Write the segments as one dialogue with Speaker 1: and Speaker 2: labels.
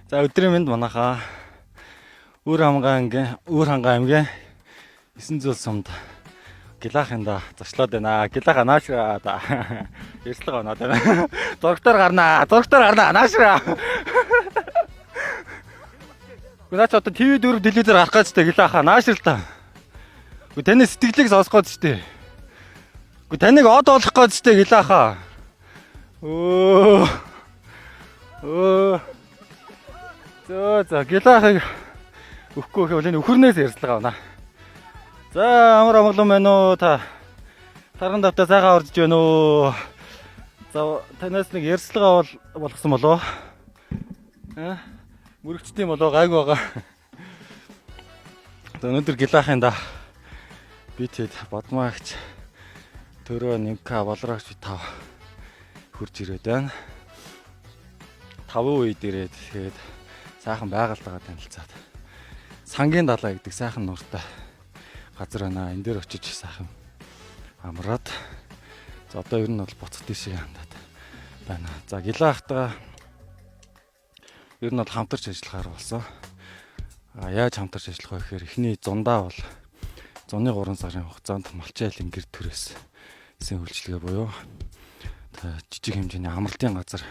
Speaker 1: За, өдрийн мэнд манайхаа. Үр хангай аймгийн 9 зүйл сумд Гилаахында зочлоод байна. Гилааха наашра. Ярьцлага оноод байна. Зурагтаар гарнаа. Зурагтаар гарнаа. Наашра. Гэхдээ наач одоо ТV4 телевизээр гарах гэж тэ, Гилааха наашрал та. Гэхдээ таны сэтгэлийг сонсох гэж тэ. Гэхдээ таныг од болох гэж тэ, Гилааха. Өө. Өө. За за, Гилаахыг өгөхгүй гэвэл энэ өхөрнөөс ярьцлага авна. За, амар амгалан байна уу та? Тарган тавтай сайхан орж байна уу? За, танаас нэг ярьцлага авал болгосон болоо. Аа? Мөрөгчтэй юм болоо, гайг байгаа. За, өнөөдөр Гилаахын да би тэд Бодмаагч төрөө 1К болрогч 5 хурж ирээд байна. 5 үед ирээд, тэгээд сайхан байгальтайгаа танилцаад, Сангийн далай гэдэг сайхан нууртай газар байна. Энэ дээр очиж сайхан амраад, за, одоо ер нь бол буцах тийшээ хандаад байна. За, Гилаахтайгаа ер нь бол хамтарч ажиллахаар болсон. А яаж хамтарч ажиллах вэ гэхээр эхний зундаа бол зуны 3 сарын хугацаанд Малчайлын гэр төрөөс эсийн үйлчилгээ буюу та жижиг хэмжээний амралтын газар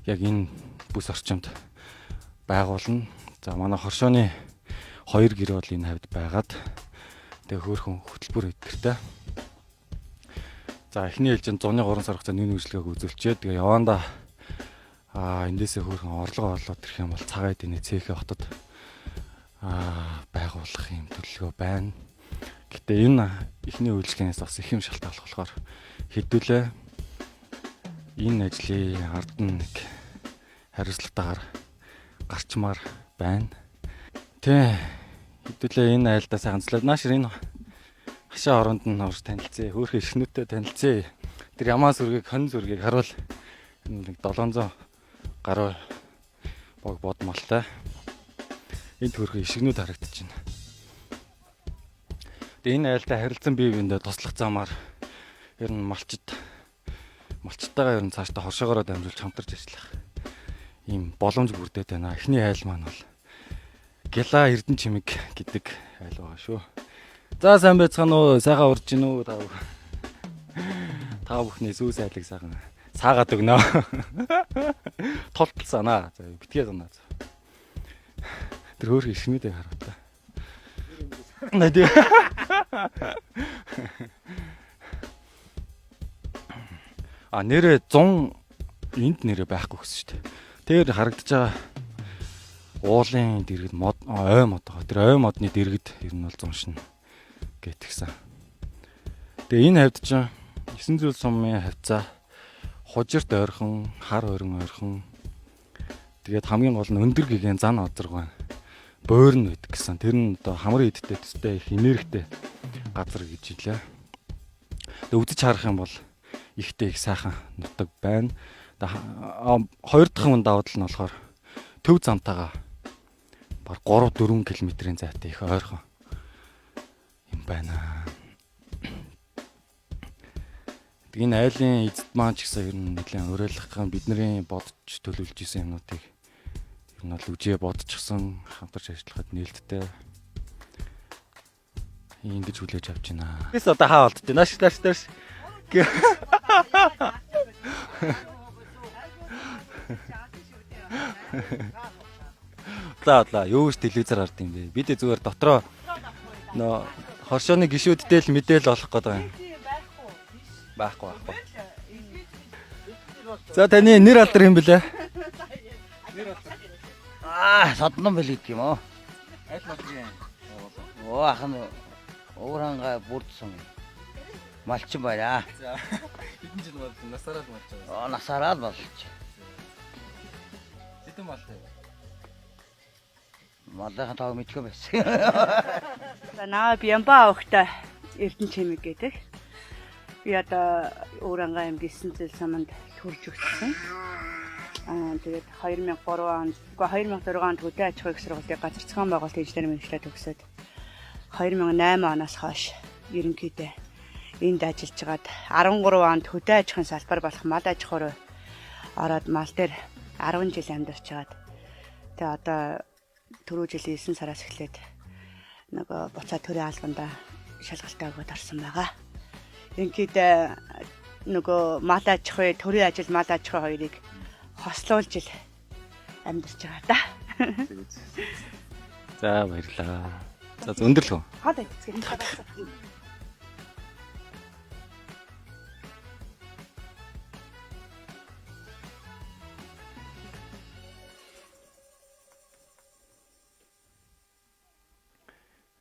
Speaker 1: яг энэ бүс орчимд байгуулна. За, манай хоршооны хоёр гэр бол энэ хавьд байгаад, тэгээ хөөрхөн хөтөлбөр өдөртэй. За, эхний ээлжинд зуны 3 сар хугацаанд энэ үйлчилгээг үзүүлчихэд, тэгээ явандаа эндээсээ хөөрхөн орлого орлоод ирэх юм бол цагаан эдийн цэхэ хотод байгуулах юм төлөвлөгөө байна. Гэтэ энэ эхний үйлчилгээнээс бас их юм шалтгааллах болохоор хэдүүлээ энэ ажлын ард нь нэг хариуцлагатайгаар гарчмаар байна. Тэ, хэдүүлээ энэ айлдаа сайхан злаад нааш энэ хашаа оронд нь орж танилцъя. Хөөхөн ишнүүтэй танилцъя. Тэр ямаа сүргийг, хон сүргийг харуул, нэг 700 гаруй бог бод малтай. Энд хөөрхөн ишгнүүд харагдаж байна. Тэгээ энэ айлтай харилцан бие биендээ туслах замаар ер нь малчтайгаа ер нь цаашдаа хоршоогоороо дамжуулж хамтарч ажиллах ийм боломж бүрдээд байна. Эхний айл маань бол Гела Эрдэнэ чимэг гэдэг айл байгаа шүү. За, сайн байцгаана уу? Сайхан урж гин үү та бүхэн? Та бүхний сүүс айлыг сайхан саагаад өгнө. Тултал санаа. За, битгий санаа. Тэр хөөх ишгнүүдийг харав та. Нэ. А нэрээ 100 энд нэрээ байхгүй гэсэн шүү дээ. Тэр харагдаж байгаа уулын дэргэд мод, ой мод байгаа. Тэр ой модны дэргэд ер нь бол 100 шин гэтгсэн. Тэгээ энэ хавьд чинь 9 зүйл сумын хавцаа хужирт ойрхон, хар ойрон ойрхон. Тэгээд хамгийн гол нь өндөр гэгээн зан озрог байна. Буйрн байдаг гэсэн. Тэр нь одоо хамрын эдтэй төстэй их энергитэй газар гэж хэлээ. Тэгээ үзэж харах юм бол ихтэй их сайхан нутаг байна. Тэгээ хоёр дахь хүн давуу тал нь болохоор төв замтайгаа баг 3 4 км-ийн зайтай их ойрхон юм байна. Тэгээ энэ айлын эзэд маань ч гэсэн ер нь нэлээд уриалгах бидний бодож төлөвлөж исэн юмнуудыг ер нь бол үжээ бодчихсон, хамтарч ажиллахад нээлттэй ингэж хүлээж авч байна. Бис одоо хаа болдтой. Нааш нааш нааш. За за, юу ч телевизээр гард юм бэ? Бид зүгээр дотроо нөө хоршооны гişүүдтэй л мэдээл олох гээд байгаа юм. Байхгүй, байхгүй. За, таны нэр алдар юм бэлээ?
Speaker 2: Аа, соднон бэл гэдэг юм уу?
Speaker 1: Аль нутгийн?
Speaker 2: Оо, ах нь Уурхангай бүрдсэн. Малчин байна.
Speaker 1: За, хэдэн жил болж насаараа л болж байгаа.
Speaker 2: Оо, насаараа л болж.
Speaker 1: Хэдэн малтай?
Speaker 2: Малынхаа тоог мэдгүй байсан.
Speaker 3: За, наа Бямба авахтай Эрдэнэ чимэг гэдэг. Би одоо Уурангай аймаг 9 зэл саманд төрж өссөн. Тэгээд 2003 онд, үгүй, 2006 онд хөдөө аж ахуйн их сургуулийг газар зохион байгуулалтын инженер мэргэжлээр төгсөөд, 2008 оноос хойш ерөнхийдөө энд ажиллаж байгаад, 13 онд хөдөө аж ахуйн салбар болох мал аж ахуй руу ороод, мал дээр 10 жил амьдарч байгаад Тэгээ одоо түрүү жилийн 9 сараас эхлээд нөгөө буцаа төрийн албанда шалгалтаа өгөөд орсон байгаа. Ингээд нөгөө мал аж ахуй, төрийн ажил, мал аж ахуй хоёрыг хослуулж ил амьдарч байгаа да.
Speaker 1: За, баярлалаа. За, өндөрлөө.
Speaker 3: Хоол идцгээе.